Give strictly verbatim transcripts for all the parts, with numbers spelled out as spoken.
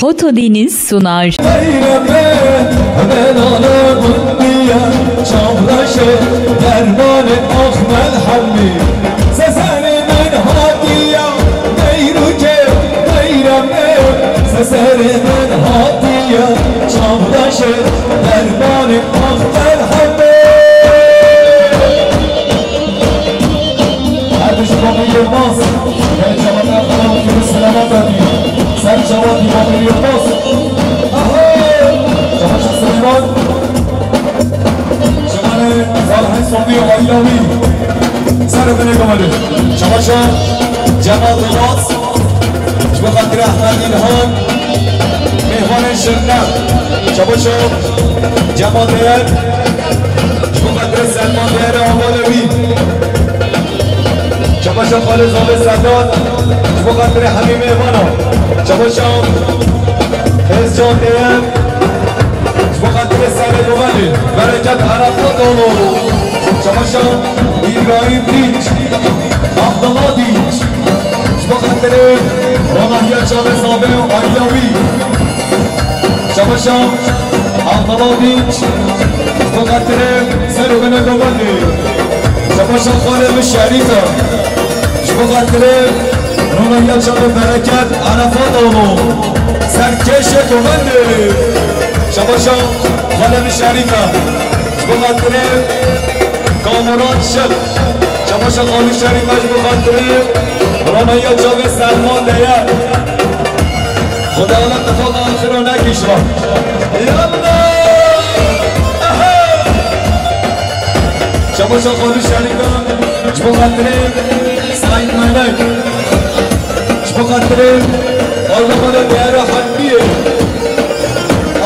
Foto Deniz sunar. Beyreme, belale bundiye, çavlaşe, dermane, ah melhemi. Seseri men hatiye, beyruke, beyreme, seseri men hatiye, çavlaşe, dermane, ah melhemi. Her bir şey Yılmaz. Her çabada Kırım selamat verdi. Sen çabuk bir bakın Yılmaz. Aha! Çamaşır Süleyman. Şamane Zalhen Sofi Aylavi. Sen ödene kamarı. Çamaşır Cemal Yılmaz. Ji bo xatirê Ehmed Îlhan, mêvanên şirne, çabaşa Cemal Değer, ji bo xatirê Selman Değer û hevalê wî, çabaşa Xalê Zavê Sedat, ji bo xatirê hemî mêvana, çabaşa Hêzcan Değer, ji bo xatirê Serê Guvenê, Bereket Arafat Alo, çabaşa Îbrahîm Dîç, Abdullah Dîç, ji bo xatirê ronahiya çavê Zavê û aîla wî. Çabaşa Abdullah Dîç, ji bo xatirê ser û binê Govendê. Çabaşa xalê min Şerîfe, ji bo xatirê ronahiya çavê Bereket Arafat Alo. Serkêşê Govendê. Çabaşa xalê min Şerîfe, ji bo xatirê Kamuran Şık. Çabaşa Xalî Şerîfe ji bo xatirê ronahiya çavê Selman Değer. Xuda Allah tefaqa axiro nekişra. Yallah! Aha! Çabaşa Xalî Şerîfe ji bo xatirê Sayın Melek. Ji bo xatirê Allah'a değer Hamdiye.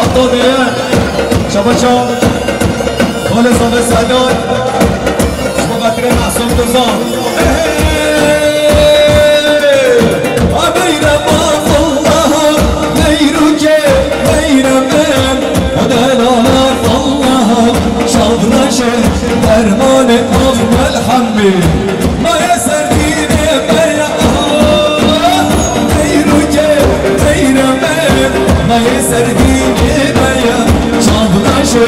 Ata değer. Çabaşa Xalê Zavê Sedat. Ji bo xatirê Masum Tuzan. Beyrema Allah'a, beyruke, beyreme, delala Allah'a, şavlaşe, dermane, ah melhemi. Maye serdîne beya, beyruke, beyreme, maye serdîne beya, şavlaşe,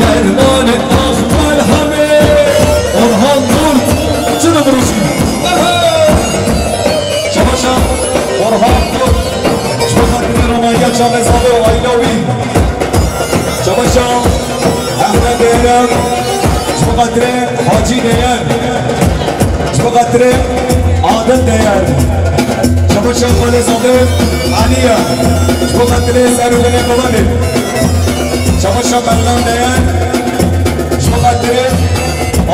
dermane, ah melhemi. Orhan Kurt, çi dimirûşî? Çabaşa Orhan Kurt, ji bo xatirê ronahiya çavê Zavê û aîla wî. Çabaşa Ehmed Değer, ji bo xatirê Hacî Değer, ji bo xatirê Adil Değer. Çabaşa Xalê Zavê Aliye, ji bo xatirê ser û binê Guvenê. Çabaşa Mennan Değer, ji bo xatirê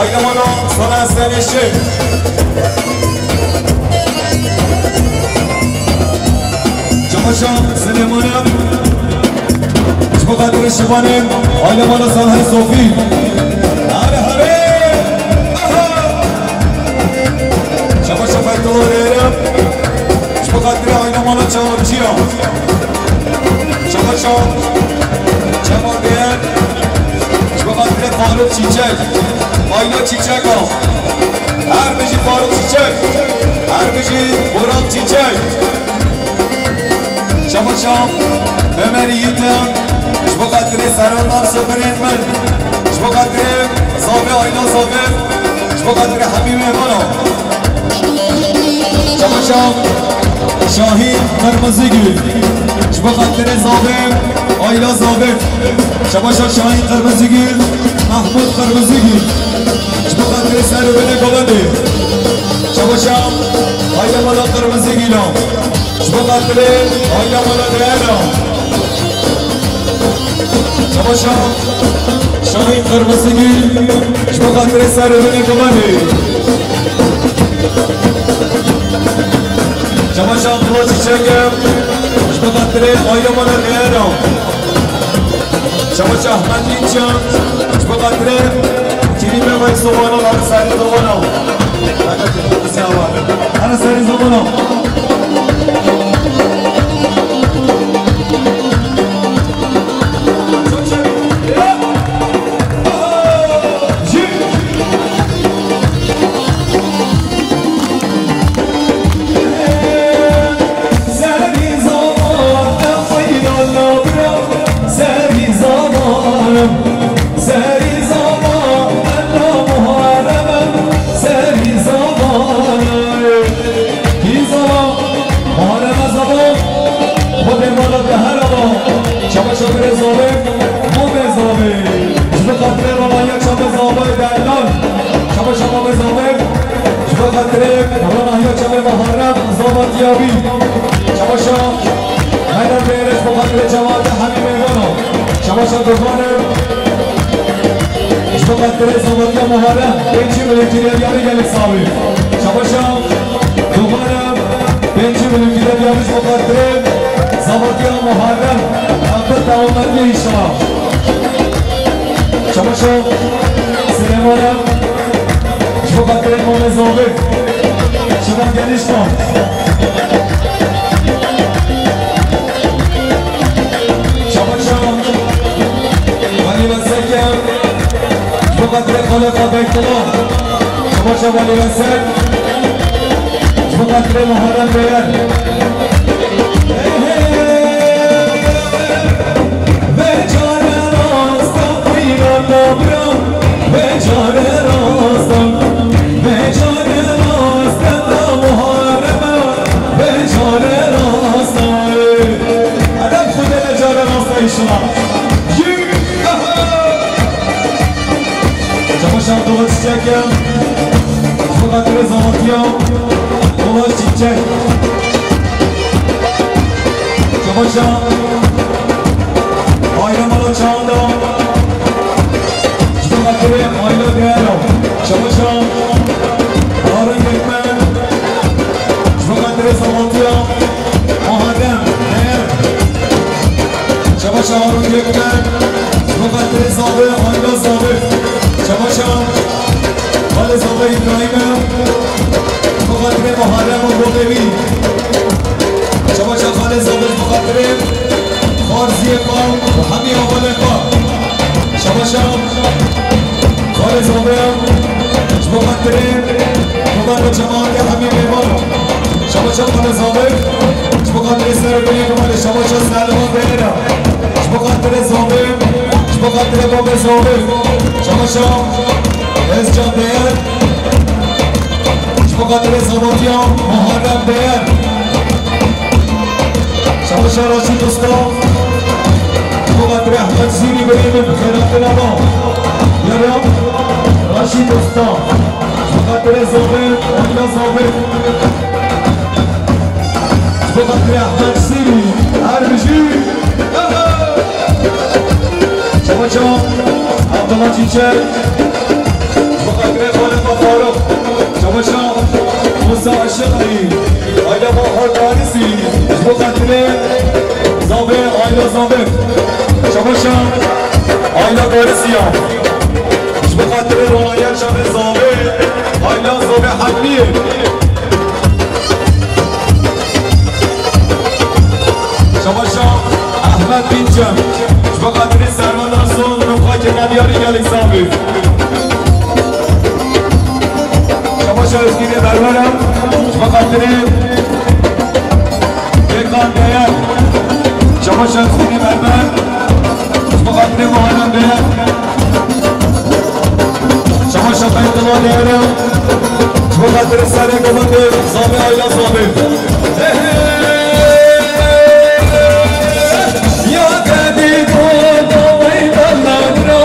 aîlemana Sana Senê Şêx. Çabaşa Silêmanê, ji bo xatirê Şivanê, aîlemana Zahir Sofî. Here here! Aha! Çabaşa Feytullah Rêre, ji bo xatirê aîlemana Çavçiya. Çabaşa Cemal Değer, ji bo xatirê Faruk Çiçek, Ayla Çiçek a. Her bijî Faruk Çiçek, her bijî Burak Çiçek. Çabaşa Ömer Yiğit'e, ji bo xatirê Serhan Arso birên min, ji bo xatirê Zavê Ayla Zavê, ji bo xatirê hemî mêvana. Çabaşa Şahîn Qirmizigil, ji bo xatirê Zavê, aîla Zavê. Çabaşa Şahîn Qirmizigil, Mahmud Qirmizigil, ji bo xatirê ser û binê Govendê. Çabaşa aîlemana Qirmizigila, ji bo xatirê aîlemana Değera. Çabaşa Şahîn Qirmizigil, ji bo xatirê ser û binê Govendê. Çabaşa Abdullah Çiçek, ji bo xatirê aîlemana Değera. Çabaşa Ahmet Dinçyan, ji bo xatirê Kîrî Bevay Sowana, Serê Sowana. Hana Serê Sowana. Xatirê cemaatê hemî mêvana. Şabaşa dixwanim. Ji bo xatirê Zavatiya Muharrem, pêncî milî kiriye diyarî gelek sabî. Şabaşa dixwanim, pêncî milî kiriye diyarî ji bo xatirê Zavatiya Muharrem. Ev bi dewamendî înşallah. Şabaşa Silêmana. Ji bo xatirê Mamê Zavê. Şivan geniştan. Şabaşa Valî Vesek. Ji bo xatirê Xalifa Beytullah. Şabaşa Valî Vesek. Ji bo xatirê Muharrem Bêyer. Hey, hey. Vê care rast e qînan nabira, vê care rast e, vê care rast e da Muharrem e, vê care rast e. Edem Xwedê vê care rast e înşallah. Yî, aha! Çamaşan dolu çiçek e. Ji bo xatirê Zavatiya. Dolu çiçek. Çamaşan. Aile mala çağında. Ji bo xatirê aile değer. Çamaşan. Harun Gökmen. Ji bo xatirê Zavatiya. Muharrem değer. Çamaşan Harun Gökmen. Ji bo xatirê Zavê, aile Zavê. Çamaşan. Xalê Zavê Îbrahîm e. Ji bo xatirê Muharrem û Bodewî. Şabaşa Xalê Zavê ji bo xatirê Xarziyê xwe û hemî hevalê xwe. Şabaşa Xalê Zavê ji bo xatirê Xwedê cemaatê hemî mêvan. Şabaşa Xalê Zavê ji bo xatirê ser û binê Xwedê. Şabaşa Selma Beyra. Ji bo xatirê Zavê, ji bo xatirê babê Zavê. Şabaşa Ezcan Değer. Ji bo xatirê Zavatiya Muharrem Değer. Şabaşa Raşîd Usta. Ji bo xatirê Ehmed Zîrî birê min, xêratê nava. Yara Raşîd Usta. Ji bo xatirê Zavê, Oyna Zavê. Ji bo xatirê Ehmed Sîrî, her bijî. Çamaşan Abdullah Çiçek. Ji bo xatirê Xalifa Faruk. Çamaşan Musa Aşıklı. Aile Bahar Darisi. Ji bo xatirê Zavê, aile Zavê. Çamaşan aile Darisiya. Ji bo xatirê ronahîya çavê Zavê, aile Zavê Hemî. Şabaşa Ehmed Bîncem. Ji bo xatirê Servan Ason, nûxa kirina diyarî gelek Zavê. Şabaşa Özgürê Berwer e. Ji bo xatirê Gökhan Değer. Şabaşa Özgürê Berwer. Ji bo xatirê Muharrem Beyaz. Şabaşa Beytullah Değer. Ji bo xatirê serê govendê Zavê, aila Zavê. Ya kedî goda weyda ladra,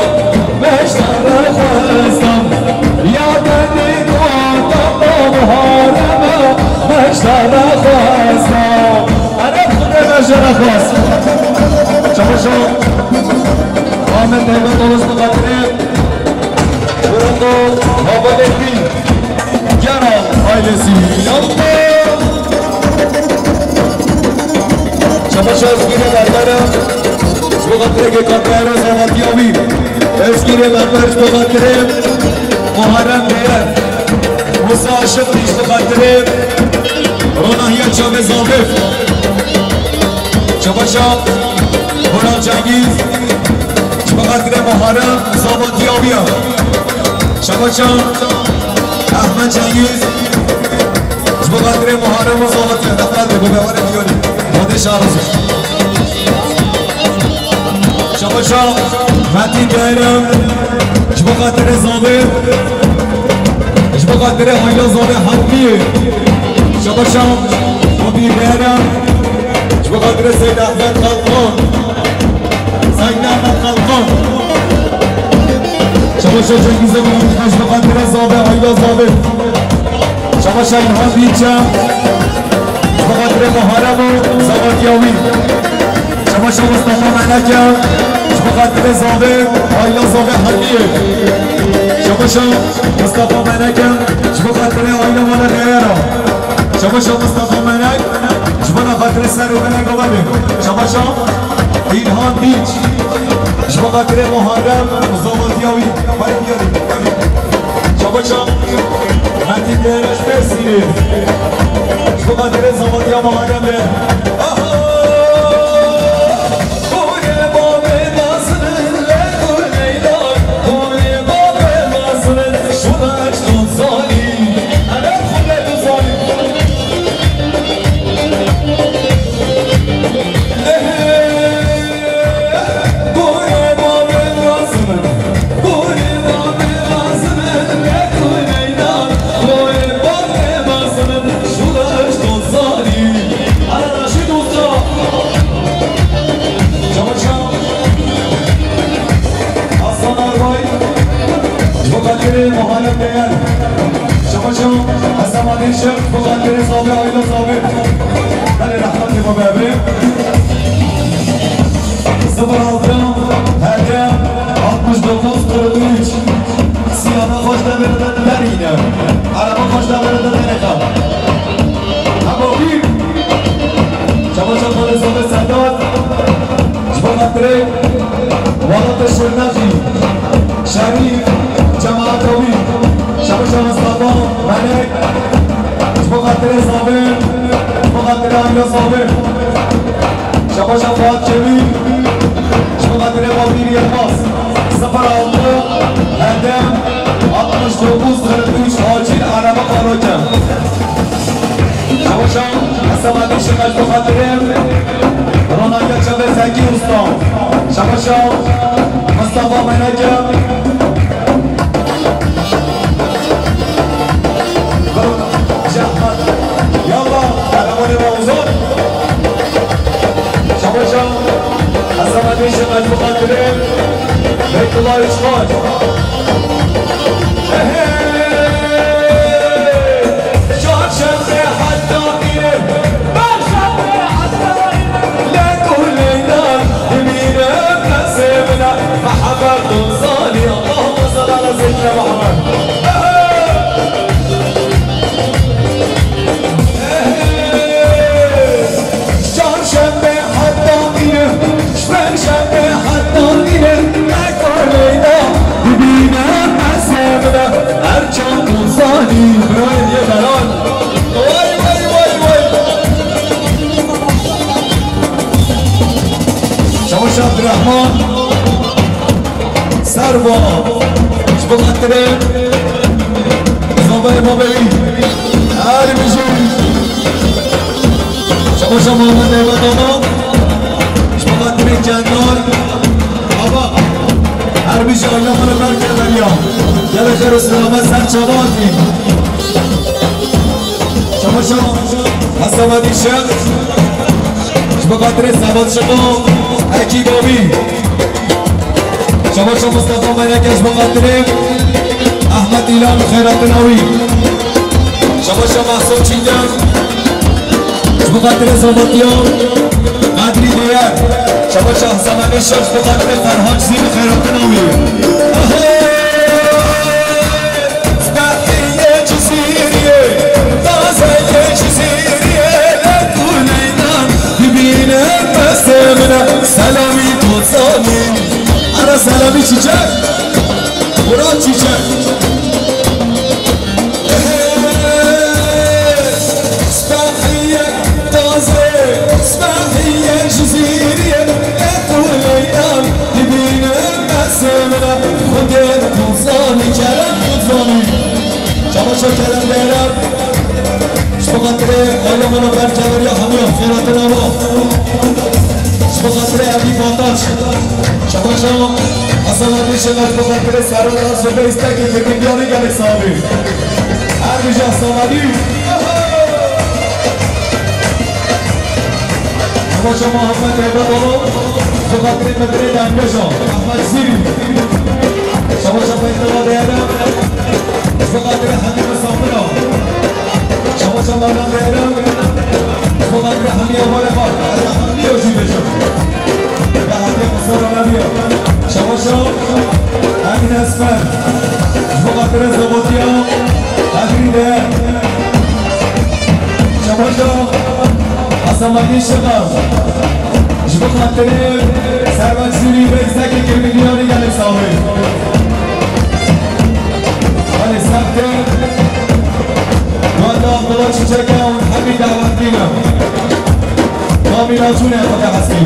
beşta re xwestam. Ya kedî goda Muharrem e, beşta re xwestam. Erê Xwedê me jê re xwest. Çamaşan Ahmet Heybet Oğuz bi xatirê Burundu Havalekli Gera ailesi. Yaptı. Çamaşan Özgür'e Berbera. Ji bo xatirê Gökhan Beyaz Zavatiya wî. Özgür'e Berber ji bo xatirê Muharrem Beyaz. Musa Aşık ji bo xatirê Ronahiya çavê Zavê. Şabaşa Murat Cengiz. Ji bo xatirê Muharrem Zavatiya wî ya. Şabaşa Ahmet Cengiz. Ji bo xatirê Muharrem Zavatiya. Dexlet bi bewarê diyonî. Xwedê şarizî. Şabaşa Metin Bayram. Ji bo xatirê Zavê. Ji bo xatirê aila Zavê Hemî. Şabaşa Mubî Bayram. Ji bo xatirê Seyd Ehmed Kalkan. Seyd Ehmed Kalkan. Şabaşa Cengiz Emin. Ji bo xatirê Zavê, aila Zavê. Şabaşa İlhan Bilçe. Ji bo xatirê Muharrem û Zavatiya wî. Ji bo Şabaşa Mustafa Meneke, ji bo xatirê Zavê, aîla Zavê Hemiyê. Şabaşa Mustafa Meneke, ji bo xatirê aîla mala Xeyera. Şabaşa Mustafa Menek, ji bo xatirê ser û belê gava bê. Şabaşa Îlhan Dîç, ji bo xatirê Muharrem û zavatiya wî. Şabaşa Metîn Dêreş Mêrsînê. Ji bo xatirê zavatiya Muharremê. Aha! Hûnê bavê mezin, lê hûnê dar. Hûnê bavê mezin, şûna eşton zanî. Hele xwe lê tu zanî. Lê Şabaşa Hasan Arbay, ji bo xatirê Muharrem Değer. Şabaşa Hasan Adil Şef, ji bo xatirê Sabir, aîla Sabir. Belê rehmetê xwe be. Sıfır altı, hede, altmış dokuz, kırk üç. Siyana xweş demirde derîne. Araba xweş demirde derîne. Hebo bî. Çamaşa Xalê Sabê Serdar. Ji bo xatirê welatê Şirnexî. Şerîf, cemaeta wî. Çamaşa Mustafa, Melek. Ji bo xatirê Sabê. Ji bo xatirê Amîra Sabê. Şabaşa Fuat Çevik, ji bo xatirê Batirî Yilmaz, sıfır altı, hedef, altmış dokuz kırk üç, acil araba Karaca. Şabaşa Hasan Adil Şirnexî, ji bo xatirê Ronaldiya Çavê Zekî Usta. Şabaşa Mustafa Meneke. Yallah, kahramanê me uzun. Şabaşa Hasan Adil Şirnexî, ji bo xatirê Beytullah Üçkoç. Ehe! Çarşembe heta îro, perşembe heta îro, lê ku leylan, dimîne pesê min e, Mehmet Gonzali, Allahümme salli ala seyyidina Muhammed. Ehe! Çarşembe heta îro, ji penşembe heta îro, me ku leyla dibîne pesê min e, her çand hûn zanî, birayê diye beran. Vay, vay, vay, vay. Çawiş Abdurrahman. Servo, ji bo xatirê Zobayê Babeyî, her bijî. Çawiş Muhammed Eyvadana, ji bo xatirê Cendar, Ava, her bijî aîla min ber keveriya. Gelê xêr û selamet ser çavan dî. Çamaşa Hasan Adil Şirnexî, ji bo xatirê Sebat Şiqo, Ekî Bobî. Çamaşa Mustafa Meneke, ji bo xatirê Ahmet Îlan, xêratina wî. Çamaşa Mahsûm Çîngen, ji bo xatirê Zavatiya Qedrî Değer. Çamaşa Hasan Adil Şirnexî, ji bo xatirê Ferhat Zîn, xêratina wî. Ehe! Spehiyê Cizîriyê, tazeyê Cizîriyê, lê ku leylan dibîne pesê min e. Selamî Kozanî. Ara Selamî Çiçek. Murat Çiçek. Spehiyê tazê, spehiyê Cizîriyê, lê ku leylan dibîne pesê min e. Xwedê Kozanî, Kerem Kozanî. Çamaşa Kerem Değer. Ji bo xatirê aîla min ber keveriya hemiya xêratina wan. Ji bo xatirê Ebî Bataç. Çamaşa Hasan Adil Şirnexî, ji bo xatirê Serhat Arslan Bey, îstekê girtingiyanê gelek sax bî. Her bijî Hasan Adil. Çamaşa Muhammed Eyvadana, ji bo xatirê Medirê Dengeşa, Ehmed Zîrî. Çamaşa Beytullah Değer, ji bo xatirê hemî misafira. Çamaşa Mevla Değer, ji bo xatirê hemî hevalê xwe, hemî jî bêjim. Mehî Şixa, ji bo xatirê Serwet Zûrî Beyzekê Kirmilyanî gelek saxlê. Belê, sextê. Wenda Abdullah Çiçek e û hemî dawetlî ne. Kamîla Cûnê xwe te heskî.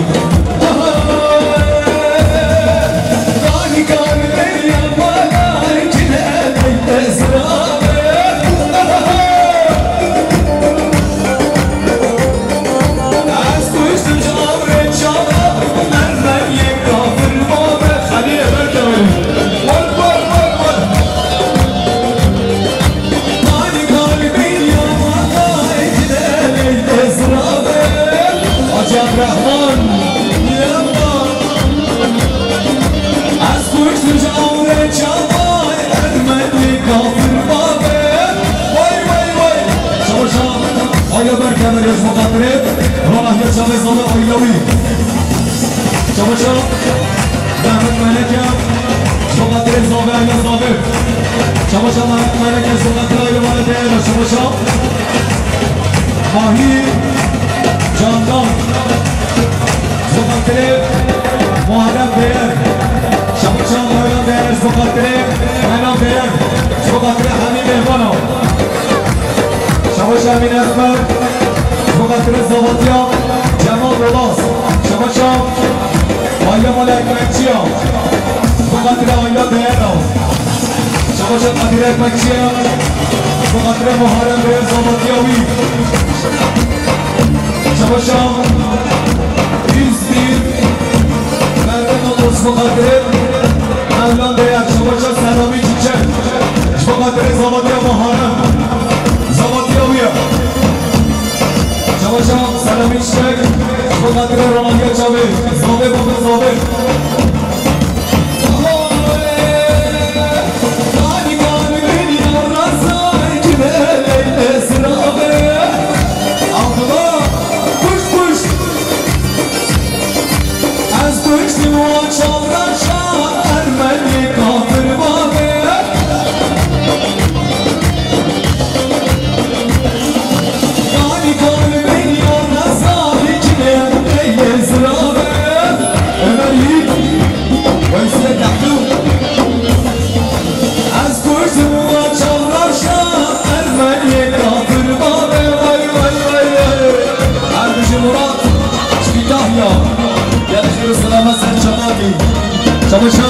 Hacı Abdurrahman. Ez kuştim ji ewrê çavay, Ermenî kafir babe. Vay, vay, vay. Şabaşa, aya ber kemer ez muqatirê. Rana hiya çavê zame ayla wî. Şabaşa, Mehmet Meleke, ji bo xatirê zave, aya zave. Şabaşa Mehmet Meleke, ji bo xatirê aya mala değer, şabaşa. Mahî Candan. Ji bo xatirê Muharrem Değer. Şabaşa Muharrem Değer, ji bo xatirê Menan Değer. Ji bo xatirê hemî mêvana. Şabaşa Emîn Esmer. Ji bo xatirê zavatiya Cemal Rolas. Şabaşa Aile mala ekmekçiya. Ji bo xatirê aile Değer. Şabaşa Kadir Ekmekçiya. Ji bo xatirê Muharrem Değer zavatiya wî. Şabaşa Yüz bin Merve Mutlu, ji bo xatirê Mevlan Değer. Şabaşa Selami Çiçek. Ji bo xatirê zavatiya Muharrem. Zavatiya wî ye. Şabaşa Selami Çiçek. Ji bo xatirê ronahiya çavê. Zavê bavê zavê. Abdullah, kuş, kuş. Ez kuştim wan çavraşa, Ermenî kafir babe. Kanî kalbin ya nezanî çi lê zirabe. Ömer Yiğit, Weysî Tehlû. Ez kuştim wan çavraşa, Ermenî kafir babe. Vay, vay, vay, vay. Her bijî Murat, ji Kütahya. Gel jî selamet ser çemakî. Şabaşa.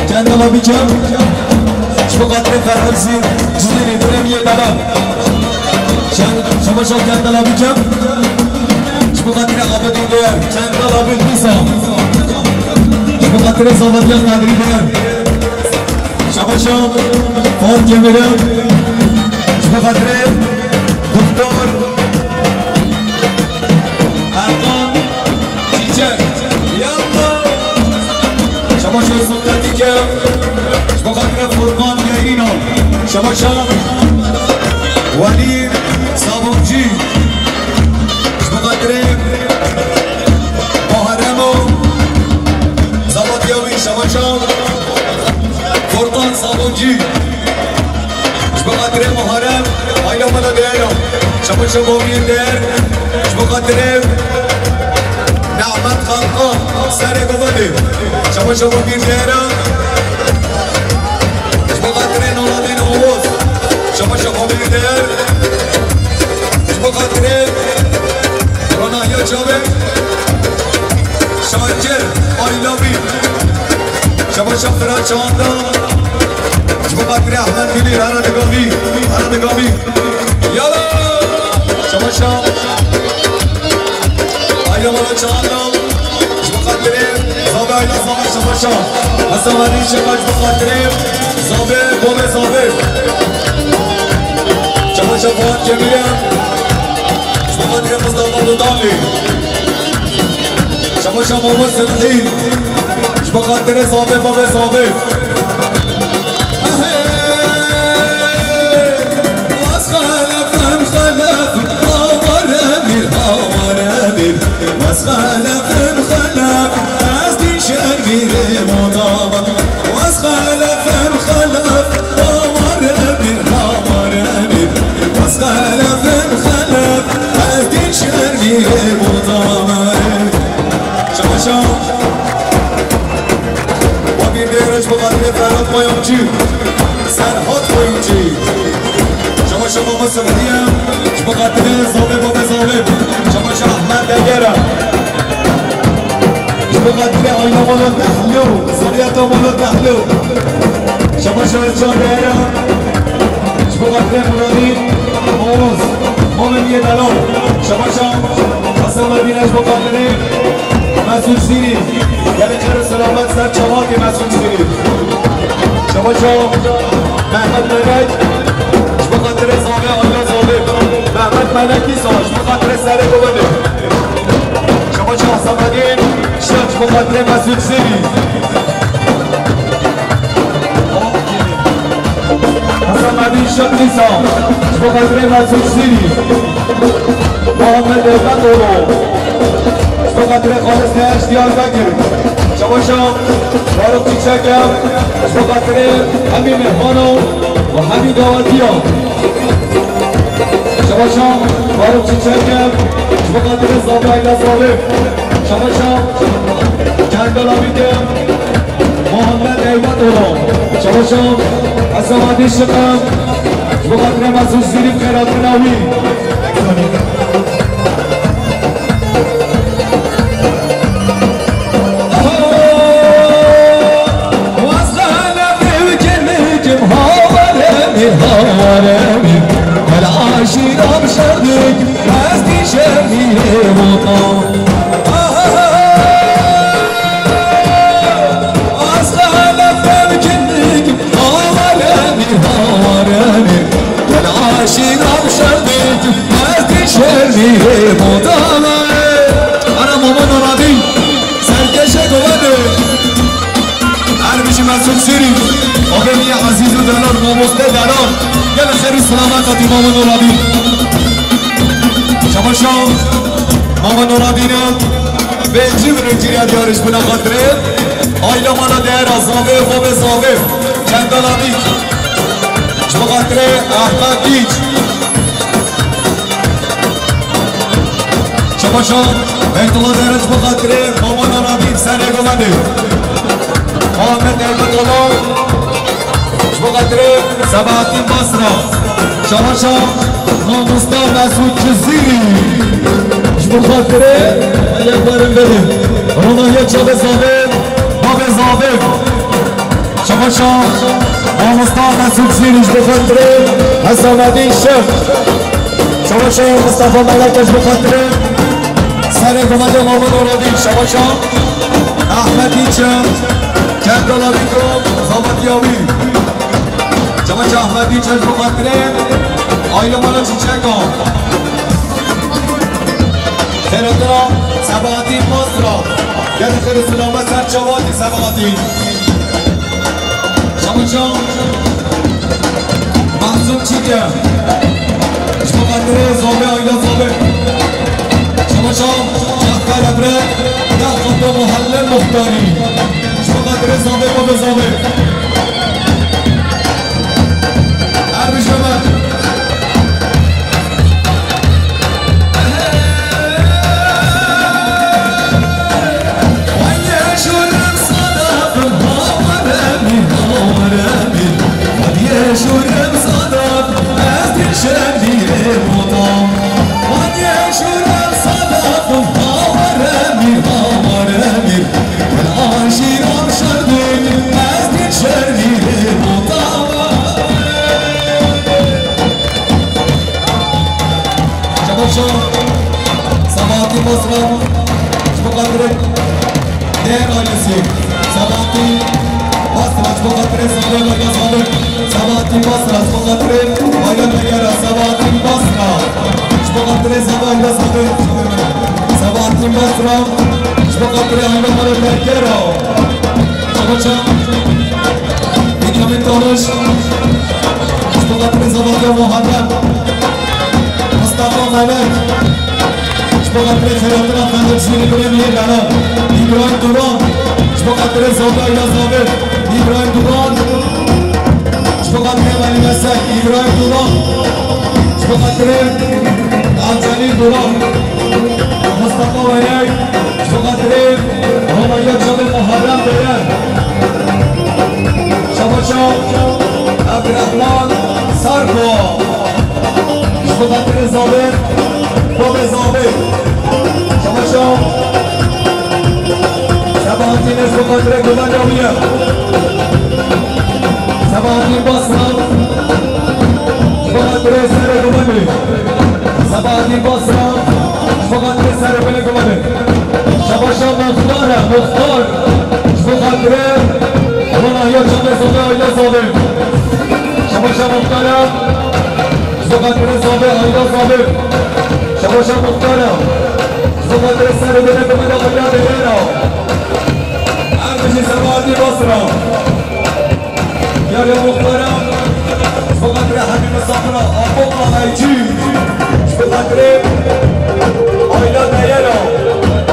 Kendala bikem. Ji bo xatirê Ferhebzî, Cizîrî, Duremiyê Dala. Şen, şabaşa kendala bikem. Ji bo xatirê Abedî Değer, kendala bin dîsa. Ji bo xatirê Zavatiya Kadrî Değer. Şabaşa Fuat Kemir'e. Ji bo xatirê Doktor Erkan Çiçek. Yalla. Şabaşa Sultan Dikem. Ji bo xatirê Furkan Gerîno. Şabaşa Welî Sabuncu. Ji bo xatirê Muharremo. Zavatiya wî şabaşa Furkan Sabuncu. Ji bo xatirê Muharrem, aîla me de değer. Şabaşa Bavîr Değer. Ji bo xatirê Nehmet Xalqa, serê Gobelê. Şabaşa Bavîr Değer. Ji bo xatirê Naladên Oğuz. Şabaşa Bavîr Değer. Ji bo xatirê Ronahiya çavê. Şakir, I love you. Şabaşa Firat Çağında. Ji bo xatirê Ahmet Münir, here digavî, here digavî. Yala! Şabaşa. Aîla mala Çağında. Ji bo xatirê Zavê, aîla Zavê, şabaşa. Hasan Alî Şemal, ji bo xatirê Zavê, Bobê Zavê. Şabaşa Fuat Kemir'e. Ji bo xatirê Mustafa Dutanlî. Şabaşa Muhammed Semhî. Ji bo xatirê Zavê, Bavê Zavê. Wes xelefim xelef, hawar emîr, hawar emîr. Wes xelefim xelef, ez dî şermîrê motaba. Wes xelefim xelef, hawar emîr, hawar emîr. Wes xelefim xelef, ez dî şermîrê Wekî bêre ji bo xatirê Ferhat Koyuncu, Serhat Koyuncu. Şema şema me sirdiye, ji bo xatirê zavê babê zavê. Şema şema Ahmet Degere. Ji bo xatirê ayna mala Dehlo, zerriyeta mala Dehlo. Şema şema Can Degere. Ji bo xatirê Muradî, Oğuz, Momin Yedalo. Şema şema Hasan Medine ji bo xatirê Mesûd Sîrî, gelek xêr û selamet ser çavakê Mesûd Sîrî. Çabaça Mehmet Melek, ji bo xatirê zavê, aile zavê. Mehmet Melek Îsa, ji bo xatirê serê guvenê. Çabaça Hasan Medîn, Şêx, ji bo xatirê Mesûd Sîrî. Hasan Medîn Şêx Îsa, ji bo xatirê Mesûd Sîrî. Muhammed Ehmed Oro. Ji bo xatirê Xalis Neş Diyarbekir. Çabaşa Faruk Çiçek e. Ji bo xatirê hemî mêhmano û hemî dawetiya. Çabaşa Faruk Çiçek e. Ji bo xatirê Zabra Îla Zalê. Çabaşa Kendala Bîke. Muhammed Eymet Oro. Çabaşa Hasan Adî Şiqem. Ji bo xatirê Mesûd Sîrî xêratina wî. Ana Mama Noradî, serkeşe govende. Her bijî Mesûd Sîrî, avê min yê ezîz û delal, mamoste delal. Gelek xêr û selamet hatî Mama Noradî. Şabaşa Mama Noradî ne. Pêncî min û cîriya diyar ji bo xatirê aîla mala dêra zavê, babê zavê, Kendala Dîç. Ji bo xatirê Ehmed Dîç. Şabaşa Beytullah Dere ji bo xatirê Mama Noradî serê govendê. Muhammed Ehmed Ola. Ji bo xatirê Sebahattin Basra. Şabaşa Mamosta Mesûd Cizîrî. Ji bo xatirê Elî Ekberin Velî. Ronahiya çavê zavê, babê zavê. Şabaşa Mamosta Mesûd Cizîrî ji bo xatirê Hesamedîn Şêx. Şabaşa Mustafa Melek ji bo xatirê serê govendê Mama Noradî. Şabaşa Ahmet Dîçe, Kendala Bîko, Xabatiya wî. Çabaça Ahmet Dîçe ji bo xatirê aîla mala Çîçeka. Xêratina Sebahatîn Basra. Gelek xêr û selamet ser çavakî Sebahatîn. Çabaça Mahsûm Çîke. Ji bo xatirê zavê aîla zavê. Çabaça Cafer Ebre. Ya Xato Muhelle Muxtarî. Ji bo xatirê zavê, babê zavê. Her bijî me. Çabaşa Sabahattin Basra, ji bo xatirê Değer ailesi. Sabahattin Basra, ji bo xatirê Zafer, Zafer. Sabahattin Basra, ji bo xatirê Bayram Degera. Sabahattin Basra, ji bo xatirê Zafer, Zafer. Sabahattin Basra, ji bo xatirê Ayla Mala Degera. Çabaça Bünyamin Tanış, ji bo xatirê Zafer Muharrem. Mustafa Melek. Ji bo xatirê xêratina Fendek Zînî birê min yê delal. Îbrahîm Duran. Ji bo xatirê Zobra ya Zabir. Îbrahîm Duran. Ji bo xatirê Melî Mesek. Îbrahîm Duran. Ji bo xatirê Ancelî Duran. Mustafa Werek. Ji bo xatirê Sabahattin ji bo xatirê guvenê wî ye. Sabahattin Basra ji bo xatirê serê guvenê. Sabahattin Basra ji bo xatirê serê binê guvenê. Şabaşa muxtar e, muxtar. Ji bo xatirê wana ya çavê zodê aile zodê. Şabaşa muxtar e. Ji bo xatirê zodê aile zodê. Şabaşa muxtar e. Ji bo xatirê serê binê guvenê aile dêyera. Her bijî Sebahatî Basra. Yariya muxtara. Ji bo xatirê hemî misafira. Apo Qalaycî. Ji bo xatirê aîla deyera.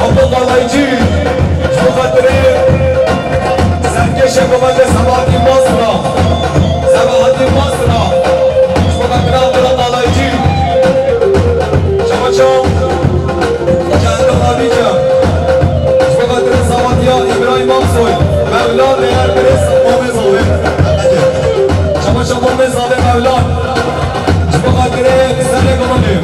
Apo Qalaycî. Ji bo xatirê serkêşê guvenê Sebahatî Basra. Sebahatî Basra. Ji bo xatirê Abdullah Qalaycî. Şabaşa. Çanda Xadîce. Ji bo xatirê Sabatya Îbrahîm Aksoy. Mewla Değer Birêz Mamê Zavê. Şabaşa Mamê Zavê Mewla. Ji bo xatirê serê guvenê.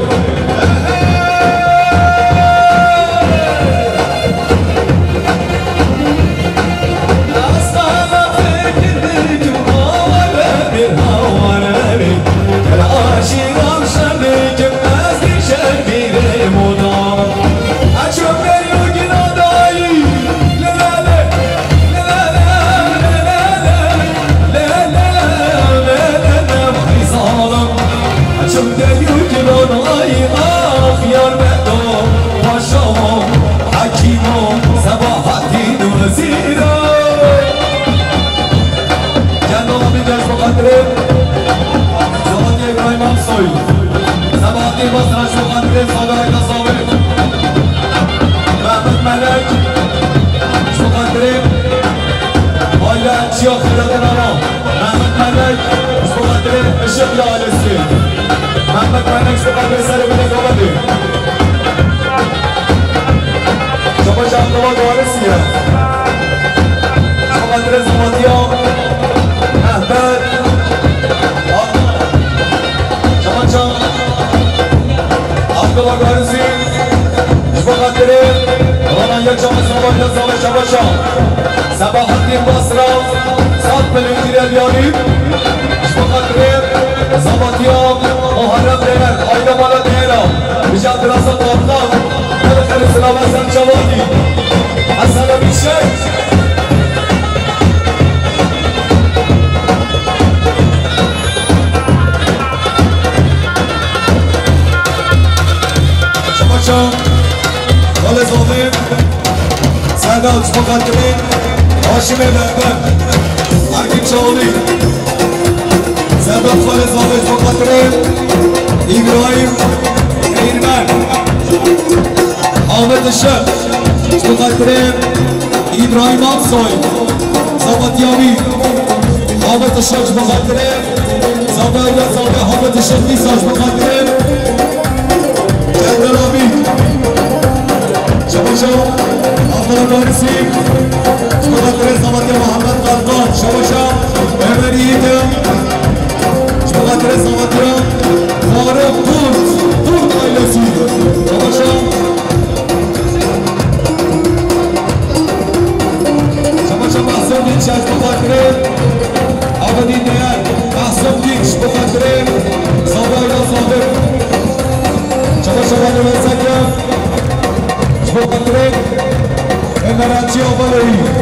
Çim derî û giran ay ax yar bedo paşa û hekîm û Sebahatîn û wezîra. Cenab-ı Hak bi xatirê Sebahatî Îbrahîm Aksoy, Sebahatî Basra ji bo xatirê Sagarê Kasabê, Mehmet Melek ji bo xatirê aile Çiya Xêra Dinara. Mehmet Melek, ji bo xatirê Işık ya ailesi. Mehmet Melek, ji bo xatirê serê binê Gavadê. Şabaşa Abdullah Garisiye. Ji bo xatirê Zomatiya Mehmet. Şabaşa Abdullah Garisi. Ji bo xatirê Ronanya Çames Ronanya Zave Şabaşa. Sebahattin Basra, Sat Belediye Diyarî. Ji bo xatirê Sabatiya Muharrem Değer, Ayda Mala Değera. Bijan Dirasa Kaptan. Her xerê silava ser çavakî. Esela Bişek. Şabaşa, Xalê Zafê, Serdar ji bo xatirê Haşimê Berber, Erkin Çağolî, Serdar Xalê Zafê ji bo xatirê Îbrahîm Eynmen, Ahmet Işık ji bo xatirê Îbrahîm Aksoy, Zavatiyavî, Ahmet Işık ji bo xatirê Zafer ya Zafer Ahmet Işık, Nîsa ji bo xatirê Cendel Amî, Şabaşa Abdullah Garisi, ji bo xatirê Zavatiya Muhammed Kalkan, Şabaşa Ömer Yiğitim, ji bo xatirê Zavatiya Faruk Kurt, Kurt ailesi, Şabaşa. Şabaşa Mahsun Dinç, ji bo xatirê Abidîn Değer. Mahsun Dinç, ji bo xatirê Zava ya Sabir. Şabaşa Valî Wezeke, ji bo xatirê Emerançî Avaleyî.